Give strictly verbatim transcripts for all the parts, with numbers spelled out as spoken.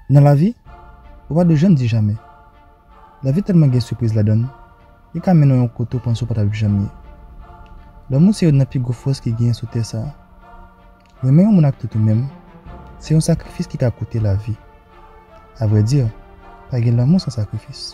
Nan lavi, ou pa dwe janm di jamè. Lavi tèlman gen sipriz ladan l, li ka mennen w yon kote w panse w pa t ap janm ye. Lanmou se youn nan pi gwo fòs ki genyen sou tè sa a. Renmen yon moun ak tout ou menm, se yon sakrifis ki ka koute lavi. Avrèdi, pa gen lanmou san sakrifis.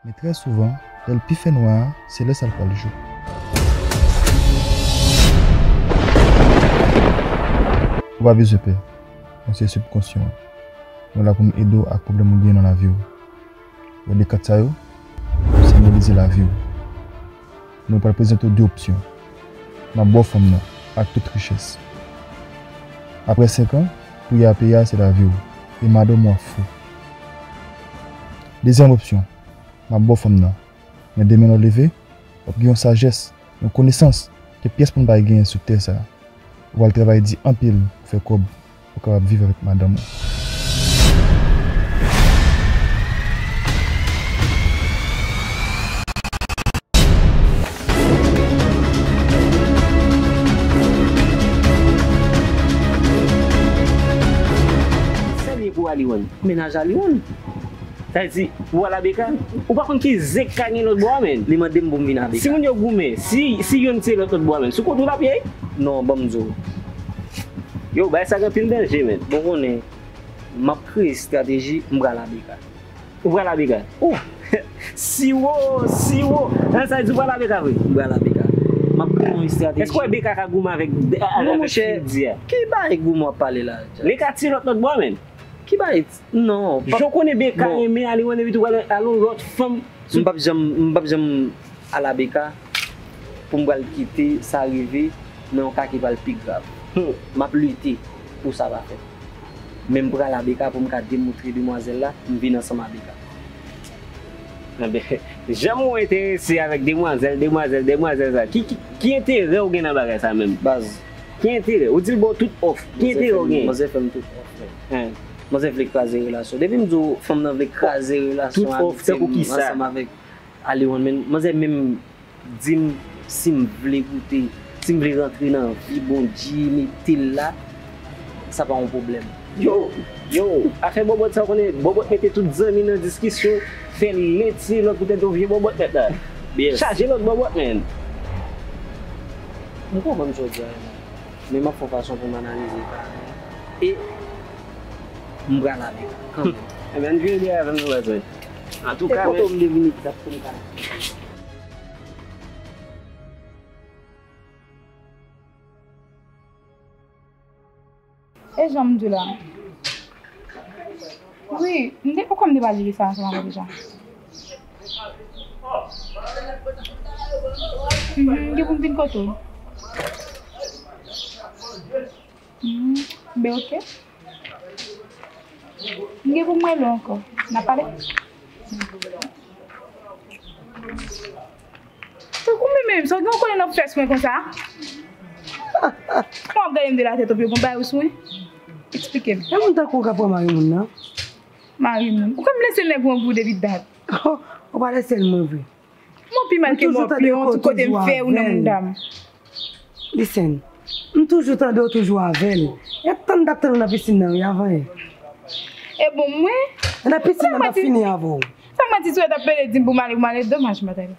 Men trè souvan, lè l pi fè nwa a, se lè sa l pral jou. Ou pa bezwen pè. Mwen se sibkonsyan w. Mwen la pou m ede w ak pwoblèm ou genyen nan lavi w. Wè de kat sa yo, w senbolize lavi w. Mwen pral prezante w de opsyon. M ap ba w fanm nan ak tout richès. Apre senk an, pri a peye a se lavi w e madanm ou ap fou. Dezyèm opsyon, m ap ba w fanm nan. Men demen lè w leve, w ap gen yon sajès, yon konesans ke pyès moun pa genyen sou tè sa a. Ou pral travay di anpil pou fè kòb, pou w kapab viv avèk madanm ou. Sa l ye pou Aliwon? Mennaj Aliwon? Sa vle di, ou pral Abeka? Ou pa konn ki zen k ka gen lòt bò a, menn. Li mande m pou m vin Abeka. Si moun yo goumen, si, si youn se lòt lòt bò a, menn, sou kont ou l ap ye? Non, ban m di w. Yo, bagay sa gen anpil danje, menn. Bon, konnen, m ap kreye estrateji, m pral Abeka. Ou pral Abeka? Oh! Siwo, siwo! Sa vle di ou pral Abeka vre? M pral Abeka. M ap kreye yon estrateji. Èske w wè Beka ka goumen avèk, avèk Freddy a? Ki bagay goumen w ap pale la? Li ka ti lòt lòt bò, menn. Ki bagay? Non. Jan w konnen Beka renmen Aliwon epi tou pral al yon lòt fanm. M p ap janm, m p ap janm al Abeka pou m pral kite sa rive nan yon ka ki pral pi grav. M ap lite pou sa pa fèt. Men m pral Abeka pou m ka demontre demwazèl la m vin ansanm Abeka. Enben, jan m wè w enterese avèk demwazèl, demwazèl, demwazèl sa, ki, ki, ki enterè w gen nan bagay sa menm? Baz. Ki enterè? Ou di l ba w tout òf. Ki enterè w gen? Manzè fè m tout òf, frè. Manzè vle kraze relasyon. Depi m di w fanm nan vle kraze relasyon amitiye m ansanm avèk Aliwon, men manzè menm di m si m vle goute, si m vle rantre nan vi Bondye, mete l la, sa pa yon pwoblèm. Yo, yo, afè bòbòt sa, w konnen, bòbòt mete tout zanmi nan diskisyon, fè l leti lòt poutèt yon vye bòbòt nèt la. Chaje lòt bòbòt, menn. M konprann sa w di a, men m ap fè yon fason pou m analize ka a. E m pral ale kanmenm. Enben, ann vini avè m, nou wè sa. Antouka, men. E kote w vle vin egzakteman ka? E jan m di w la. Wi, m te, ou kwè m te pral di li sa ansanm avè w deja. Mhm, m gen pou m vin kote w. Hmm, ben oke. M gen pou m rele w ankò. N a pale? Tankou mwen menm, sa w gen w kole nan fès mwen konsa? Kòman w ap gade m de latèt o pye, w gon bagay ou sou mwen? Eksplike m. E moun tankou w ka pran mari moun nan? Mari moun? Ou kwè m lese nèg ou an gou depi dat? Ou pa lese l mwen vre. Mwen pi mal ke mò pyon, tout kote m fè ou nan mouda m. Listen, m toujou tande w toujou avè l. E tann m t ap tann ou nan pisin nan wi, avan yè. E bon, mwen? E nan pisin nan m t ap fini avè w. Sa k mati sou yo t ap pede di m pou m ale, pou m ale, domaj m pa t ale.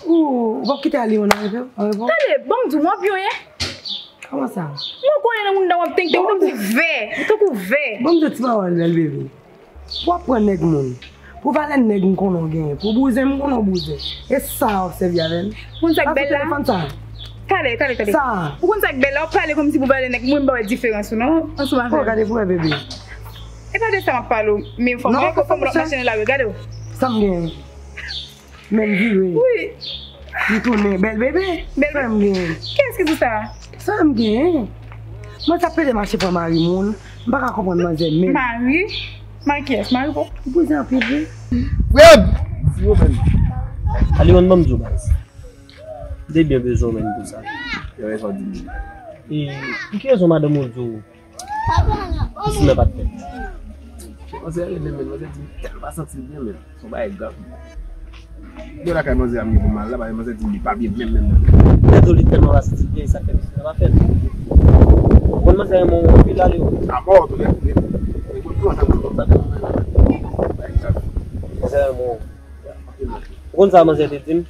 Ou, ou p ap kite ale yon nan repè, an repò? Tande, ban m di w, mò pyon ye. Kòman sa? Mwen konnen nan moun dan w ap tenten, ou tankou vè, ou tankou vè. Ban m di w ti pawòl, bèl bebe. Pou w ap pran nèg moun, pou valè nèg m konnen w genyen, pou bouzen m konnen w bouzen, e sa w ap sèvi avè l? Ou konn sa k bèl la? Telefòn sa. Talè, talè, talè. Sa. Ou konn sa k bèl la, w ap pale kòmsi pou valè nèg, mwen m pa wè diferans ou non, ansanm avè w. Oh, gade pou wè bebe. E pa de sa m ap pale w, men fò m wè ke fò m wè l ap mache nan lari, gade w. Sa m genyen? Men m vire. Wi. M tounen. Bèl bebe. Bèl bebe. Sa m genyen? Kiyès ki di sa? Sa m genyen? Mwen t ap pede mache pran mari moun. M pa ka konprann manzè menm. Mari? Mari kiyès? Mari pou? Ou poze anpil wi. Frè m! Di yo menm. Aliwon, ban m di w baz. M te byen bezwen w menm pou sa. Yo rezon di m. E pou ki rezon madanm ou di w Pisin nan pa t fèt. Manzè renmen men, manzè di m tèlman pa santi l byen men. Se yon bagay grav. Mwen lakay manzè a m gen pou m al la, paske manzè di m li pa byen menm, menm, menm. Tèt ou li tèlman pa santi l byen, e sa k fè pisin nan pa fèt. Ou konn manzè renmen w anpil ale w. Amò, tounen, tounen. E konn plonje mwen konsa, tèlman bagay grav. Manzè renmen w. Ou konn sa manzè te di m?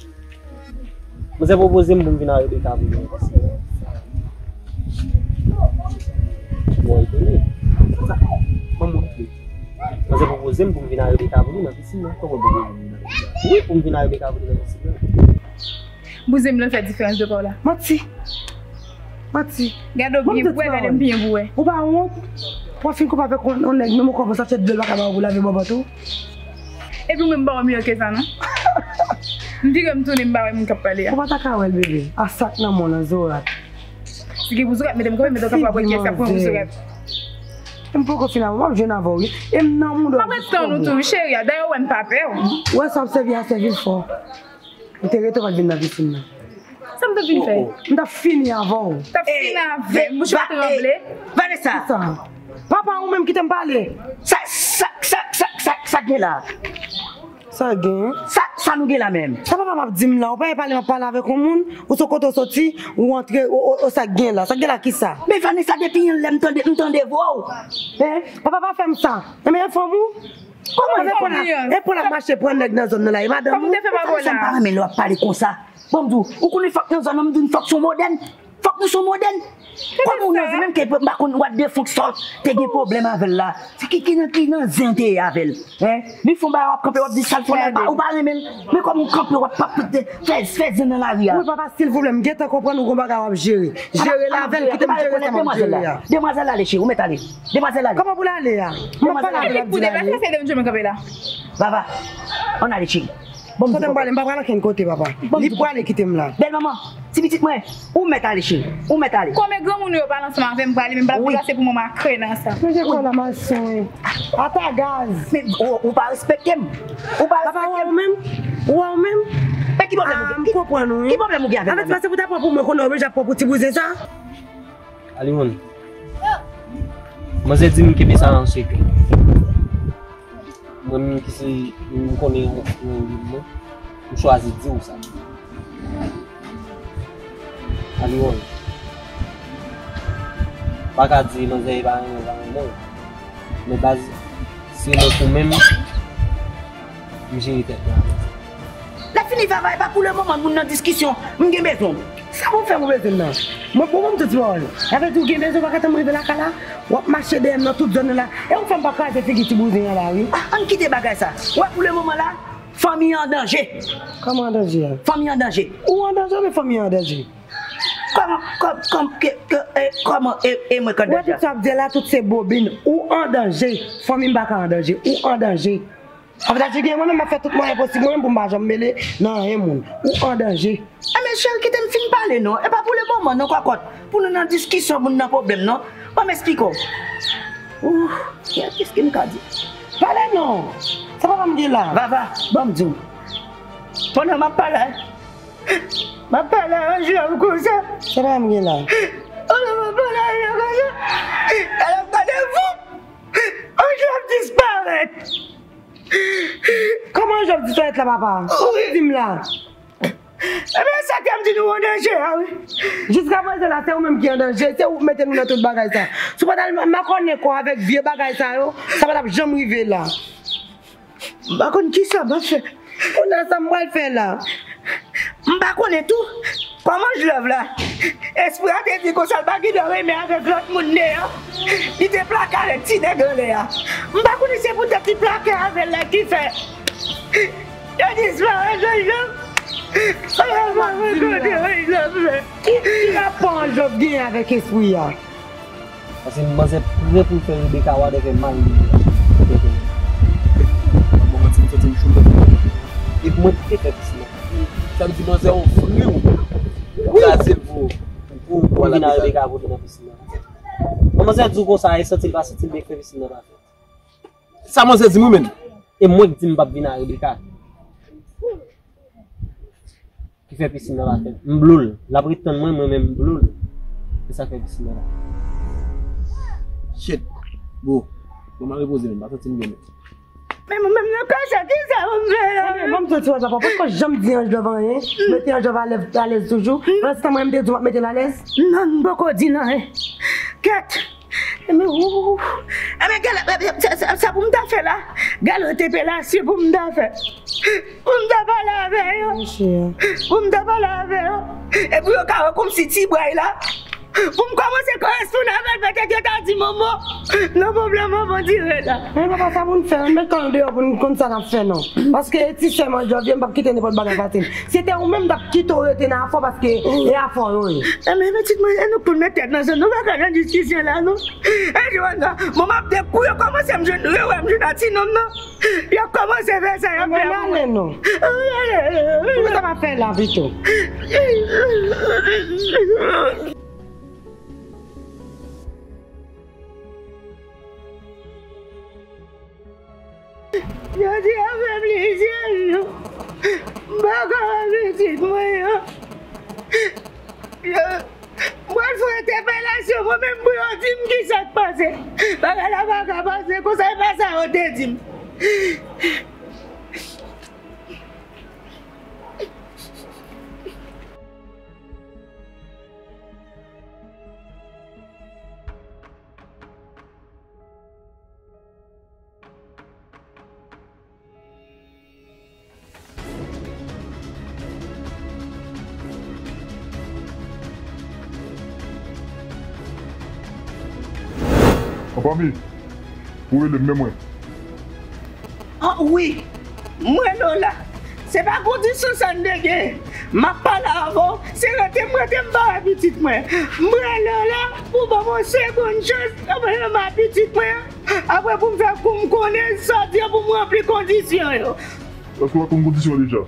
Manzè pwopoze m pou m vin a Rebecca pou li nan pisin. Mwen etone. Sa? Ban m montre. Manzè pwopoze m pou m vin a Rebecca pou li nan pisin nan. Kòman pwopoze m vin a Rebecca? Wi, pou m vin a Rebecca pou li nan pisin nan. Bouzen m lan fè diferans de pa w la. Manti. Manti. Gade w byen pou wè, gade m byen pou wè. Ou pa wont? W ap fin koupe avèk yon, yon nèg, menm ou kòmanse ap fè dlo l pa ka ba w pou lave bòbòt ou. Epi mwen m pa wè miyò ke sa non. M vire m tounen m pa wè moun k ap pale a. Ou pa ta ka wè l bebe. A sa k nan men w lan, zorat. Si gen pou zorat, mete m kanpe, mete w kanpe, w ap wè kiyès k ap pran pou zorat. M poko fin avè w, m ap jwenn avè w wi. E m nan mouda w. M ap ret tann ou tou wi cheri a, dayè w wè m pa pè w. Ou wè sa w ap sèvi a, sèvi l fò. Ou te rete w pa t vin nan pisin nan. Sa m t ap vin fè? M t ap fini avè w. T ap fini avè m, bouch ou pa tranble. Vanessa! Kisa? Papa, ou menm kite m pale. Sa, sa, sa, sa, sa, sa k gen la? Sa gen? Sa, sa nou gen la menm? Sa papa m ap di m la, ou pa pale, m ap pale avèk yon moun, ou sou kote w soti, ou antre, o, o, o, sa k gen la? Sa k gen la kisa? Men Vanessa, depi yon lè m tande, m tande vwa w. Hein? Papa pa fè m sa. Enben e fanm ou? Kòman e fanm li an? E pou l ap mache pran nèg nan zòn nan la, e madanm ou? Kòm ou te fè pa vòlè a? Sa m pa renmen lè w ap pale konsa. Bon, m di w, ou konnen fòk nan zòn nan, m di w fòk se yon modèn. Fòk nou se yon modèn. Kòm ou nan zòn menm ke m pa konn what the fuck sòt te gen pwoblèm avè l la. Se ki, ki nan, ki nan zen te ye avè l? Hein? Li fè yon bagay w ap kanpe w ap di sa l fè la, ou pa renmen l. Men kòm ou kanpe w ap, ap fè, fè zen nan lari a. Wi papa, silvouplè, m gentan konprann ou gon bagay w ap jere. Jere l avè l, kite m jere sa m ap jere a. Demwazèl la ale cheri, ou mèt ale. Demwazèl ale. Kòman pou l ale a? M ap pale avè l, l ap di l ale. Vava, ann ale cheri. Bon, kote m prale, m pa pral ankenn kote papa. Li prale kite m la. Bèl manman, ti pitit mwen, ou mèt ale cheri. Ou mèt ale. Kòm e granmoun yo pale ansanm avè m, prale, men m pral deplase pou manman a krè nan sa. Men je kwè la m al sonye. Ata gaz. Men ou, ou pa respekte m. Ou pa respekte m. Papa, ou wè ou menm? Ou wè ou menm? Men ki pwoblèm ou gen? M konprann ou wi. Ki pwoblèm ou gen avè mwen? Anfèt, se pou ta pran pou mwen konnen w menm jan ap pran pou ti bouzen sa. Aliwon, manzè di m kenbe sa an sekrè. Mwen menm ki se, m konnen yon, yon moun, m chwazi di w sa. Aliwon, pa ka di manzè pa renmen, pa renmen w. Men baz, se mwen pou mwen menm, m jere tèt mwen avè sa. Lè fini travay, pa pou le moman, moun nan diskisyon, m gen bezwen w. Sa pou fè pou bezwen m nan? Mwen bon, bon, m tout pawòl. Sa vle di w gen bezwen, w pa ka tann m rive lakay la? W ap mache dèyè m nan tout zòn nan la. E ou fè m pa kraze figi ti bouzen an la, wi. Ah, ann kite bagay sa. Ou wè pou le moman la, fanmi an an danje. Kòman an danje a? Fanmi an an danje. Ou an danje oubyen fanmi an an danje? Kòman, kòm, kòm, ke, ke, e, kòman, e, e mwen k an danje a? Ou wè tout sa w ap di a la, tout se bobin. Ou an danje. Fanmi m pa ka an danje. Ou an danje. Sa vle di gen mwen menm m ap fè tout mwayen posib mwen menm pou m pa janm mele nan anyen moun. Ou an danje. Enben Cheri, kite m fin pale non. E pa pou le moman non, kòkòt. Pou nou nan diskisyon, pou nou nan pwoblèm non. Ban m esplike w. Ouh, kèt, kisa m ka di? Pale non. Sa papa m gen la. Vava, ban m di w. Pandan m ap pale, m ap pale a Anjlove konsa. Sa papa m gen la. Pandan m ap pale a Anjlove konsa. Gade, gade voup. Anjlove disparèt. Kòman Anjlove disparèt la, papa? Sa w di m la? Ebyen, sa k ap di nou an danje a, wi. Jiska prezan la, se ou menm ki an danje, se ou k mete nou nan tout bagay sa. Si w pa t al ma-, makònen kò avèk vye bagay sa yo, sa pa t ap janm rive la. M pa konn kisa m ap fè. Kounye a, sa m pral fè la? M pa konnen tou. Kòman Anjlove la? Espri a te di konsa l pa gen dwa renmen avèk lòt moun deyò. Li te plake avèk ti nèg anlè a. M pa konnen se poutèt li plake avè l la ki fè yo disparèt Anjlove. Sa papa m ap di m la? Ki, ki rapò Anjlove genyen avèk espri a? Paske manzè prè pou l fè Rebecca wade fè mal li ye. Bon, manti, m santi m cho. E pou mwen te fè pisin nan. Sa vle di manzè ofri w pou kraze l pou, pou, pou vin a Rebecca pou vin nan pisin nan. Bon, manzè di w konsa, e santi l pa santi l, men fè pisin nan pa fèt. Sa manzè di m wi menm. E mwen k di m p ap vin a Rebecca. Ki fè pisin nan pa fèt. M blo l. L ap ret tann mwen, mwen menm m blo l. Se sa k fè pisin nan pa fèt. Shit. Bro, mwen mal repoze menm, m pa santi m byen menm. Men mwen menm nan kay sa, kisa pou m fè la? Ebyen, ban m di w ti wazap, ou potko janm di Anjlove anyen. Mete Anjlove alèz, alèz toujou. Pandan se tan mwen menm te di w m ap mete l alèz. Non, m poko di l anyen. Kèt. Ebyen, ou, ebyen, gade, ebyen, sa, sa, sa pou m ta fè la? Gade entèpelasyon pou m ta fè. Pou m ta pale avè yo. Pou m ta pale avè yo. E pou yo ka wè kòmsi ti bway la. Pou m kòmanse koresponn avè l, petèt yo ta di m on mo nan pwoblèm an bon dire la. Men papa, sa pou n fè, nou met kò nou deyò pou n konn sa n ap fè non. Paske ti sè m an Anjlove, m p ap kite nenpòt bagay pase l. Si se te ou menm, m t ap kite w rete nan afè w paske e afè w yo ye. Ebyen, pitit mwen, e nou pou n met tèt nou ansanm, nou pa ka nan diskisyon la non. E jodi a, bon, m ap de kou yo kòmanse m jwenn, rewè m jwenn a ti nonm nan. Yo kòmanse fè sa y ap fè a pou mwen. Ann ale non. Ann ale. Poukisa pa fè la pito? Jodi a fè plizyè jou. M pa ka wè pitit mwen an. Yo, m pral fè entèpelasyon mwen menm pou yo di m kisa k pase. Bagay la pa ka pase konsa, e pa sa yo te di m. Anfòm wi. Ou rele m, men mwen. Ah wi, mwen Lola. Se pa kondisyon sa n te gen. M ap pale avè w, se rete m rete m pa wè pitit mwen. M rele w la pou ban m yon segonn chans, ann pale m a pitit mwen an. Apre pou m fè kou m konnen sa w di an pou m ranpli kondisyon yo. Èske w pa konn kondisyon an deja?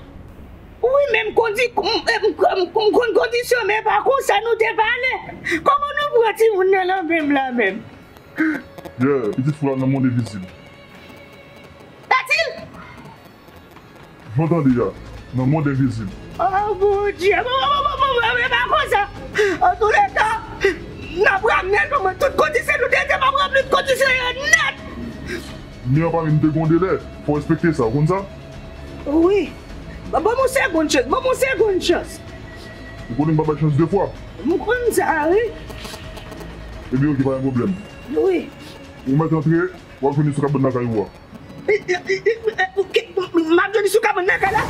Wi, men m kondi-, m, m, m, m konn kondisyon, men pa konsa nou te pale. Kòman nou pran timoun nan nan men m la menm? Yeah, pitit fi w la nan mond envizib. Sa di l? Jan w tande a, nan mond envizib. Oh Bondye, bon, bon, bon, bon, bon, bon, e pa konsa. Antouleka, n ap ramne l pou mwen. Tout kondisyon nou te di m ap ranpli kondisyon yo nèt. Ni an pa menm te gon delè, fò w respekte sa, ou konn sa? Wi. Ban m yon segonn chans, ban m yon segonn chans. Ou konnen m pa bay chans de fwa. M konn sa, wi. Ebyen, oke, pa gen pwoblèm. Wi. Ou mèt antre, w ap jwenn li sou kabann lakay ou a. M ap jwenn li sou kabann lakay la?